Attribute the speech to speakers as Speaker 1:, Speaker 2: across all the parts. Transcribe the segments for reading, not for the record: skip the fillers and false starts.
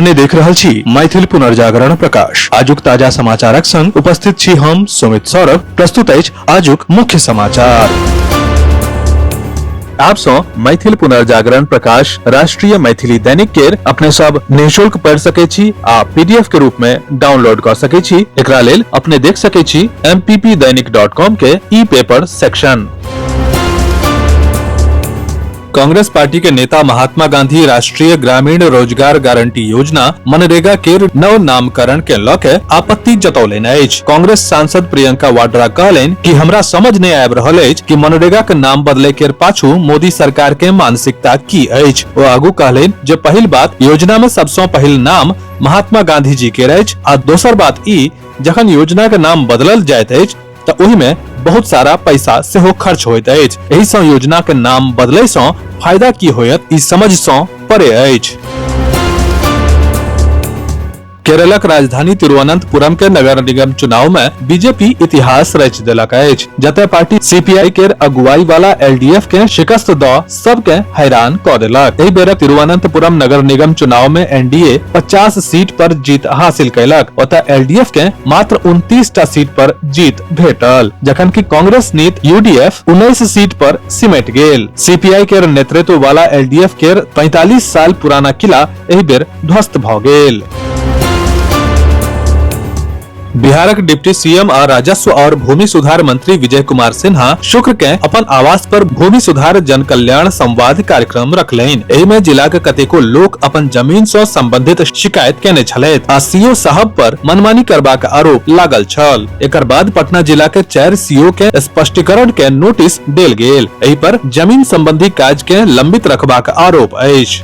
Speaker 1: अपने देख रहल छी मैथिल पुनर्जागरण प्रकाश। आजुक ताजा समाचारक संग उपस्थित छी हम सुमित सौरभ। प्रस्तुत अछि आजुक मुख्य समाचार। आप सौ मैथिल पुनर्जागरण प्रकाश राष्ट्रीय मैथिली दैनिक केर अपने सब निःशुल्क पढ़ सके छी आ पीडीएफ के रूप में डाउनलोड कर सके छी। एकरा लेल अपने देख सके छी mppdainik.com के ई पेपर सेक्शन। कांग्रेस पार्टी के नेता महात्मा गांधी राष्ट्रीय ग्रामीण रोजगार गारंटी योजना मनरेगा के नव नामकरण के ल के आपत्ति जतौलनि अछि। कांग्रेस सांसद प्रियंका वाड्रा कहलनि कि हमरा समझ नहि आबि रहल अछि कि मनरेगा के नाम बदले के पाछू मोदी सरकार के मानसिकता की अछि। ओ आगू कहलनि जे पहिल बात योजना में सबसँ पहिल नाम महात्मा गांधी जी के अछि आ दोसर बात ई जखन योजना के नाम बदलल जाइत अछि तऽ ओहि में बहुत सारा पैसा सेहो खर्च होइत अछि। एहि सँ योजना के नाम बदलै सँ फायदा की होयत ई समझ सँ परे अछि। केरलक राजधानी तिरुवनंतपुरम के नगर निगम चुनाव में बीजेपी इतिहास रचि देलक अछि, जतय पार्टी सीपीआई के अगुवाई वाला एलडीएफ के शिकस्त द सबके हैरान क देलक। एहि बेरक तिरुवनंतपुरम नगर निगम चुनाव में एनडीए 50 सीट पर जीत हासिल कयलक, ओतय एलडीएफ के मात्र 29 टा सीट पर जीत भेटल, जखन कि कांग्रेस नीत यूडीएफ 19 सीट पर सिमट गेल। सीपीआई के नेतृत्व वाला एलडीएफ के 45 साल पुराना किला एहि बेर ध्वस्त भ गेल। बिहारक डिप्टी सीएम आ राजस्व और भूमि सुधार मंत्री विजय कुमार सिन्हा शुक्र के अपन आवास पर भूमि सुधार जन कल्याण संवाद कार्यक्रम रखलनि। एहि में जिलाक कतेको लोक अपन जमीन सँ संबंधित शिकायत केने छलथि आ सीओ साहब पर मनमानी करबाक आरोप लागल छल। एकर बाद पटना जिला के 4 सीओ के स्पष्टीकरण के नोटिस देल गेल। एहि पर जमीन संबंधी काज के लंबित रखबाक आरोप अछि।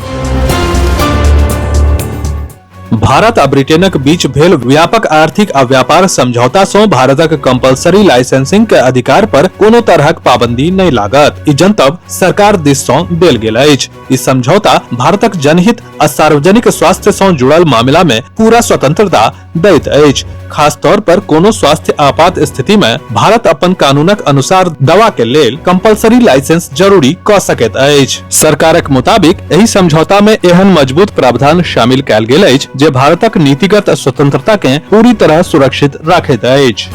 Speaker 1: भारत आ ब्रिटेनक बीच भेल व्यापक आर्थिक आ व्यापार समझौता सँ भारतक कंपलसरी लाइसेंसिंग के अधिकार पर कोनो तरहक पाबंदी नहि लागत। ई जनतब सरकार दिस सँ देल गेल अछि। ई समझौता भारतक जनहित आ सार्वजनिक स्वास्थ्य सँ जुड़ल मामला मे पूरा स्वतंत्रता दैत अछि। खास तौर पर कोनो स्वास्थ्य आपात स्थिति में भारत अपन कानूनक अनुसार दवा के लेल कंपलसरी लाइसेंस जरूरी क सकैत अछि। सरकारक मुताबिक एहि समझौता में एहन मजबूत प्रावधान शामिल कयल गेल अछि जे भारतक नीतिगत स्वतंत्रता के पूरी तरह सुरक्षित राखैत अछि।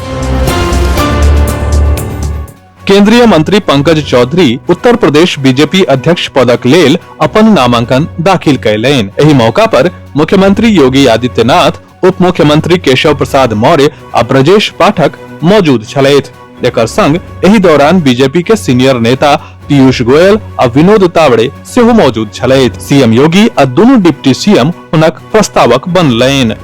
Speaker 1: केंद्रीय मंत्री पंकज चौधरी उत्तर प्रदेश बीजेपी अध्यक्ष पदक लेल अपन नामांकन दाखिल कयलनि। एहि मौका पर मुख्यमंत्री योगी आदित्यनाथ, उप मुख्यमंत्री केशव प्रसाद मौर्य आ ब्रजेश पाठक मौजूद छलथि। एकर संग एहि दौरान बीजेपी के सीनियर नेता पीयूष गोयल आ विनोद तावड़े सेहो मौजूद छलथि। सीएम योगी आ दुनू डिप्टी सीएम हुनक प्रस्तावक बनलनि।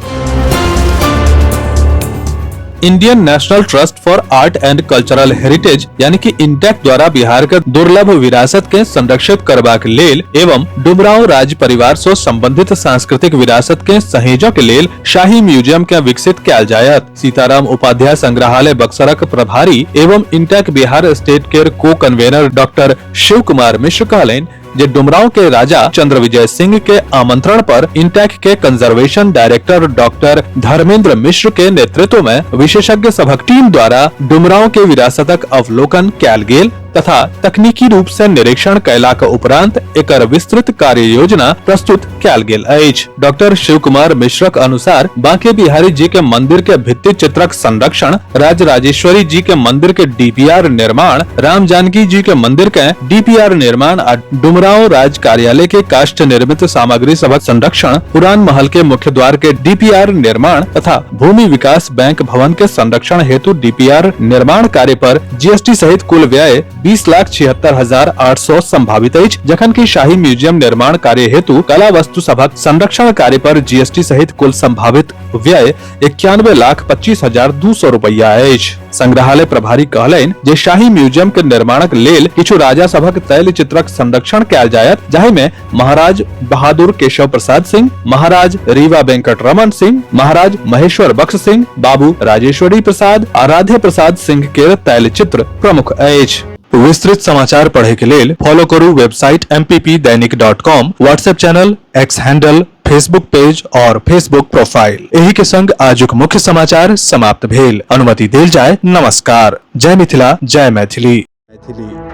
Speaker 1: Indian National Trust for Art and Cultural Heritage यानी कि इंटैक द्वारा बिहार के दुर्लभ विरासत के संरक्षित करबाक लेल एवं डुमरांव राज परिवार से संबंधित सांस्कृतिक विरासत के सहेजऽ के लेल शाही म्यूजियम के विकसित कयल जायत। सीताराम उपाध्याय संग्रहालय बक्सरक प्रभारी एवं इंटैक बिहार स्टेट के को कन्वेनर डॉक्टर शिव कुमार मिश्र कहलनि जे डुमरांव के राजा चंद्र विजय सिंह के आमंत्रण पर इंटैक के conservation director doctor Dharmendra Mishra के नेतृत्व में विशेषज्ञ सभक टीम द्वारा डुमरांव के विरासतक अवलोकन कयल गेल तथा तकनीकी रूप से निरीक्षण कयलाक उपरांत एकर विस्तृत कार्य योजना प्रस्तुत कयल गेल अछि। डॉक्टर शिव कुमार मिश्रक अनुसार बांके बिहारी जी के मंदिर के भित्ति चित्रक संरक्षण, राज राजेश्वरी जी के मंदिर के डीपीआर निर्माण, राम जानकी जी के मंदिर के डीपीआर निर्माण आ डुमरांव राज कार्यालय के काष्ठ निर्मित सामग्री सभक संरक्षण, पुरान महल के मुख्य द्वार के डीपीआर निर्माण तथा भूमि विकास बैंक भवन के संरक्षण हेतु डीपीआर निर्माण कार्य पर जीएसटी सहित कुल व्यय 20,76,800 संभावित अछि, जखन कि शाही म्यूजियम निर्माण कार्य हेतु कला वस्तु सभक संरक्षण कार्य पर जीएसटी सहित कुल संभावित व्यय 91,25,200 रुपया अछि। संग्रहालय प्रभारी कहलनि जे शाही म्यूजियम के निर्माणक लेल किछु राजा सभक तैल चित्रक संरक्षण कयल जायत, जाहि मे महाराज बहादुर केशव प्रसाद सिंह, महाराज रीवा वेंकट रमन सिंह, महाराज महेश्वर बख्श सिंह, बाबू राजेश्वरी प्रसाद आ राधे प्रसाद सिंह के तैल चित्र प्रमुख अछि। विस्तृत समाचार पढ़े के लेल फॉलो करू website mppdainik.com, WhatsApp channel, X handle, Facebook page और फेसबुक प्रोफाइल। एही के संग आजुक मुख्य समाचार समाप्त भेल। अनुमति देल जाय। नमस्कार। जय मिथिला, जय मैथिली। मैथिली।